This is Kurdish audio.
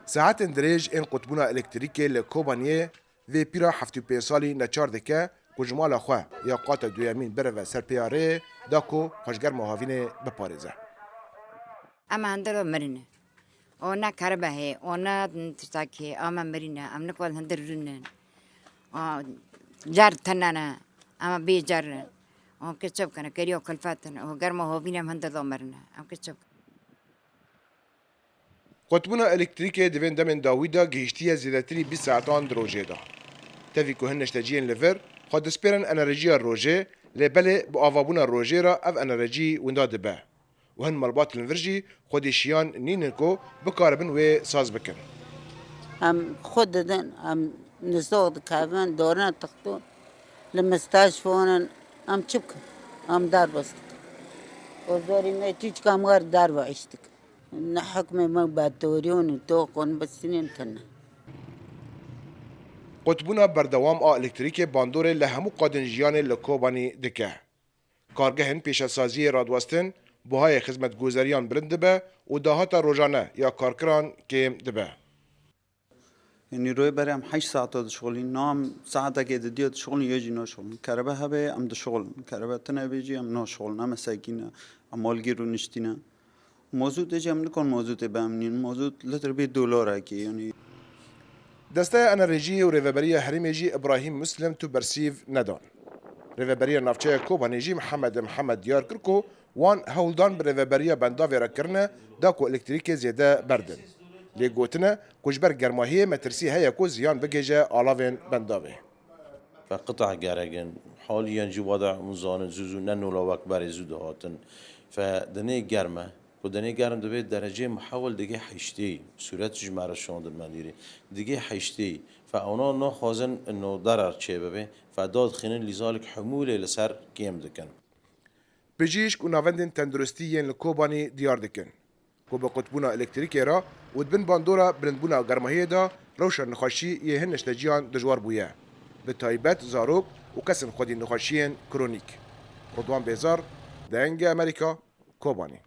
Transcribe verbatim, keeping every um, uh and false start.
Saetên dirêj ên qutbûna elektrîkê li Kobaniyê vê pîra heftê û pênc salî neçar dike ku ji mala xwe ya qata duyemîn bireve ser pêya rêyê da ku xwe ji germa havînê biparêze. Em hindiro mirine. O ne kerebe hê, o ne tiştakî, ama mirine. Em nikol hindir rûnin. O cer tenene, ama bê cer. O ke çi bikene, keriyo kulfetin. O germa hovîne em hindir do mirine. Em ke çi bikene. Qutbûna elektrîkê di vên demên dawî de gihîştiye zêdetirî bîst saetan di rojê de. Tevî ku hin neşteciyên li vir xwe dispêrin enerjiya rojê, lê belê bi avabûna rojê re ev enerjî winda dibe û hin malbatên vir jî xwedî şiyan nînin ku bikaribin wê saz bikin. Em xwe didin, em nizox dikevin, dorine tixtû, li mistaş fonin, em çi bikin? Em derbas dikin. O zorî me çîçka em wer derve îş dikin. Ne hikmê me bedorîyon û toqon bisinên tine. Qutbûna berdewam a elektrîkê bandorê li hemû qadên jiyanê li Kobanî dike. Kargehên pêşesaziyê radwestin, buhayê xizmetguzeriyan bilind dibe û dahata rojane ya karkiran kêm dibe. Nîroyê berê em heşt saeta dişixulîn, niha em saetekê didiya dişixulin, yê jî naşixulin. Kerebe hebe em dişixulin, kerebe tune bê jî em naşixulin, em sekîne, em algî rûniştîne. Mozûtê jî em nikon mozûtê biemnîn, mozût litr bê dolarekê, yanî. Desteya Enerjiyê û Rêveberiya Herêmê jî Îbrahîm Muslim tu bersîv nedan. Rêveberiya Navçeya Kobanê jî Mihemed Mihemed diyar kir ku wan hewldan bi rêveberiya bendavê re kirine da ku elektrîkê zêde berdin. Lê gotine ku ji ber germahiyê metirsî heye ku ziyan bigihêje alavên bendavê. Fe qitah gerek in. Haliyen jî wada hûn zanin zû zû ne nola wek berê zû dihatin. Fe dinê germ e. Ku dinê germ dibê dereceyê muhewil digê heştê. Sûret ji me re şandin me dîrê. Digê heştê. Fe ona naxwazin ino derar çêbibe. Fe dadixînin lîzalik hemûlê li ser kêm dikin. Bijîşk û navendên tenduristî yên li Kobanî diyar dikin ku bi qutbûna elektrîkê re û di bin bandora bilindbûna germahiyê de rewşa nexweşî yê hin neşteciyan dijwar bûye, bi taybet zarok û kesên xwedî nexweşiyên kronîk. Ridwan Bêzar, Dengê Amerîka, Kobanî.